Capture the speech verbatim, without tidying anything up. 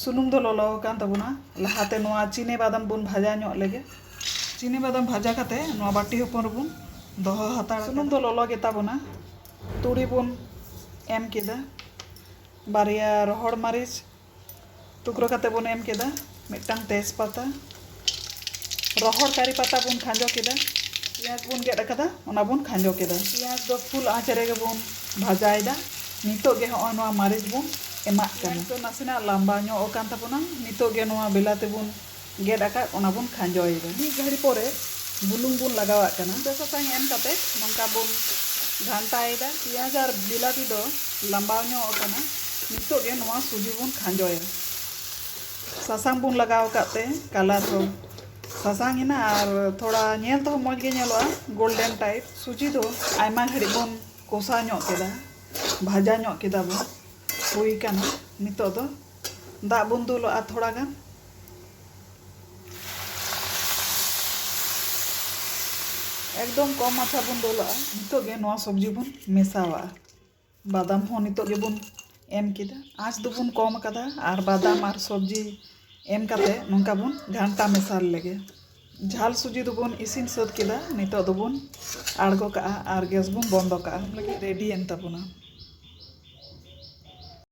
ᱥᱩᱱᱩᱢ ᱫᱚ ᱞᱚᱞᱚ ᱟᱠᱟᱱ ᱛᱟᱵᱚᱱᱟ᱾ ᱞᱟᱦᱟᱛᱮ ᱱᱚᱣᱟ ᱪᱤᱱᱤ ᱵᱟᱫᱟᱢ ᱵᱚᱱ ᱵᱷᱟᱡᱟ ᱧᱚᱜ ᱞᱮᱜᱮ᱾ ᱪᱤᱱᱤ ᱵᱟᱫᱟᱢ ᱵᱷᱟᱡᱟ ᱠᱟᱛᱮ ᱱᱚᱣᱟ ᱵᱟᱹᱴᱤ ᱦᱚᱯᱚᱱ ᱨᱮᱵᱚᱱ ᱫᱚᱦᱚ ᱦᱟᱛᱟᱲ᱾ ᱥᱩᱱᱩᱢ ᱫᱚ ᱞᱚᱞᱚ ᱜᱮ ᱛᱟᱵᱚᱱᱟ᱾ ᱛᱩᱲᱤ ᱵᱚᱱ ᱮᱢ ᱠᱮᱫᱟ, ᱵᱟᱨᱭᱟ ᱨᱚᱦᱚᱲ ᱢᱟᱹᱨᱤᱪ ᱴᱩᱠᱨᱟᱹ ᱠᱟᱛᱮ ᱵᱚᱱ ᱮᱢ ᱠᱮᱫᱟ, ᱢᱤᱫᱴᱟᱝ ᱛᱮᱡᱽ ᱯᱟᱛᱟ, ᱨᱚᱦᱚᱲ ᱠᱟᱨᱤ ᱯᱟᱛᱟ ᱵᱚᱱ ᱠᱷᱟᱸᱡᱚ ᱠᱮᱫᱟ᱾ ᱯᱮᱸᱭᱟᱡᱽ ᱵᱚᱱ ᱜᱮᱫ ᱟᱠᱟᱫᱟ, ᱚᱱᱟ ᱵᱚᱱ ᱠᱷᱟᱸᱡᱚ ᱠᱮᱫᱟ᱾ ᱯᱮᱸᱭᱟᱡᱽ ᱫᱚ ᱯᱷᱩᱞ ᱟᱸᱪ ᱨᱮᱜᱮ ᱵᱚᱱ ᱵᱷᱟᱡᱟᱭᱮᱫᱟ᱾ ᱱᱤᱛᱚᱜ ᱜᱮ ᱦᱚᱸᱜᱼᱚᱭ ᱱᱚᱣᱟ ᱢᱟᱹᱨᱤᱪ ᱵᱚᱱ ᱮᱢᱟᱜ ᱠᱟᱱᱟ᱾ ᱯᱮᱸᱭᱟᱡᱽ ᱫᱚ ᱱᱟᱥᱮᱱᱟᱜ ᱞᱟᱢᱵᱟ ᱧᱚᱜ ᱟᱠᱟᱱ ᱛᱟᱵᱚᱱᱟ᱾ ᱱᱤᱛᱚᱜ ᱜᱮ ᱱᱚᱣᱟ ᱵᱮᱞᱟᱛᱤ ᱵᱚᱱ ᱜᱮᱫ ᱟᱠᱟᱫ, ᱚᱱᱟ ᱵᱚᱱ ᱠᱷᱟᱸᱡᱚᱭᱮᱫᱟ᱾ ᱢᱤᱫ ᱜᱷᱟᱹᱲᱤ ᱯᱚᱨᱮ ᱵᱩᱞᱩᱝ ᱵᱚᱱ ᱞᱟᱜᱟᱣᱟᱜ ᱠᱟᱱᱟ᱾ ᱥᱟᱥᱟᱝ ᱮᱢ ᱠᱟᱛᱮ ᱱᱚᱝᱠᱟ ᱵᱚᱱ ᱜᱷᱟᱱᱴᱟᱭᱮᱫᱟ᱾ ᱯᱮᱸᱭᱟᱡᱽ ᱟᱨ ᱵᱤᱞᱟᱹᱛᱤ ᱫᱚ ᱞᱟᱢᱵᱟᱣ ᱧᱚᱜ ᱟᱠᱟᱱᱟ᱾ ᱱᱤᱛᱚᱜ ᱜᱮ ᱱᱚᱣᱟ ᱥᱩᱡᱤ ᱵᱚᱱ ᱠᱷᱟᱸᱡᱚᱭᱟ᱾ ᱥᱟᱥᱟᱝ ᱵᱚᱱ ᱞᱟᱜᱟᱣ ᱟᱠᱟᱫ ᱛᱮ ᱠᱟᱞᱟᱨ ᱦᱚᱸ ᱥᱟᱥᱟᱝ ᱮᱱᱟ ᱟᱨ ᱛᱷᱚᱲᱟ ᱧᱮᱞ ᱛᱮᱦᱚᱸ ᱢᱚᱡᱽ ᱜᱮ ᱧᱮᱞᱚᱜᱼᱟ, ᱜᱳᱞᱰᱮᱱ ᱴᱟᱭᱤᱯ᱾ ᱥᱩᱡᱤ ᱫᱚ ᱟᱭᱢᱟ ᱜᱷᱟᱹᱲᱤᱡ ᱵᱚᱱ ᱠᱚᱥᱟᱣ ᱧᱚᱜ ᱠᱮᱫᱟ, ᱵᱷᱟᱡᱟ ᱧᱚᱜ ᱠᱮᱫᱟ ᱵᱚᱱ᱾ ᱦᱩᱭ ᱠᱟᱱᱟ᱾ ᱱᱤᱛᱚᱜ ᱫᱚ ᱫᱟᱜ ᱵᱚᱱ ᱫᱩᱞᱟᱜᱼᱟ ᱛᱷᱚᱲᱟ ᱜᱟᱱ᱾ ᱮᱠᱫᱚᱢ ᱠᱚᱢ ᱢᱟᱪᱷᱟ ᱵᱚᱱ ᱫᱩᱞᱟᱜᱼᱟ᱾ ᱱᱤᱛᱚᱜ ᱜᱮ ᱱᱚᱣᱟ ᱥᱚᱵᱽᱡᱤ ᱵᱚᱱ ᱢᱮᱥᱟᱣᱟᱜᱼᱟ᱾ ᱵᱟᱫᱟᱢ ᱦᱚᱸ ᱱᱤᱛᱚᱜ ᱜᱮᱵᱚᱱ ᱮᱢ ᱠᱮᱫᱟ᱾ ᱟᱸᱪ ᱫᱚᱵᱚᱱ ᱠᱚᱢ ᱟᱠᱟᱫᱟ ᱟᱨ ᱵᱟᱫᱟᱢ ᱟᱨ ᱥᱚᱵᱽᱡᱤ ᱮᱢ ᱠᱟᱛᱮ ᱱᱚᱝᱠᱟ ᱵᱚᱱ ᱜᱷᱟᱱᱴᱟ ᱢᱮᱥᱟᱞ ᱞᱮᱜᱮ᱾ ᱡᱷᱟᱞ ᱥᱩᱡᱤ ᱫᱚᱵᱚᱱ ᱤᱥᱤᱱ ᱥᱟᱹᱛ ᱠᱮᱫᱟ᱾ ᱱᱤᱛᱚᱜ ᱫᱚᱵᱚᱱ ᱟᱬᱜᱚ ᱠᱟᱜᱼᱟ ᱟᱨ ᱜᱮᱥ ᱵᱚᱱ ᱵᱚᱱᱫᱚ ᱠᱟᱜᱼᱟ᱾ ᱞᱟᱹᱜᱤᱫ ᱨᱮᱰᱤᱭᱮᱱ ᱛᱟᱵᱚᱱᱟ᱾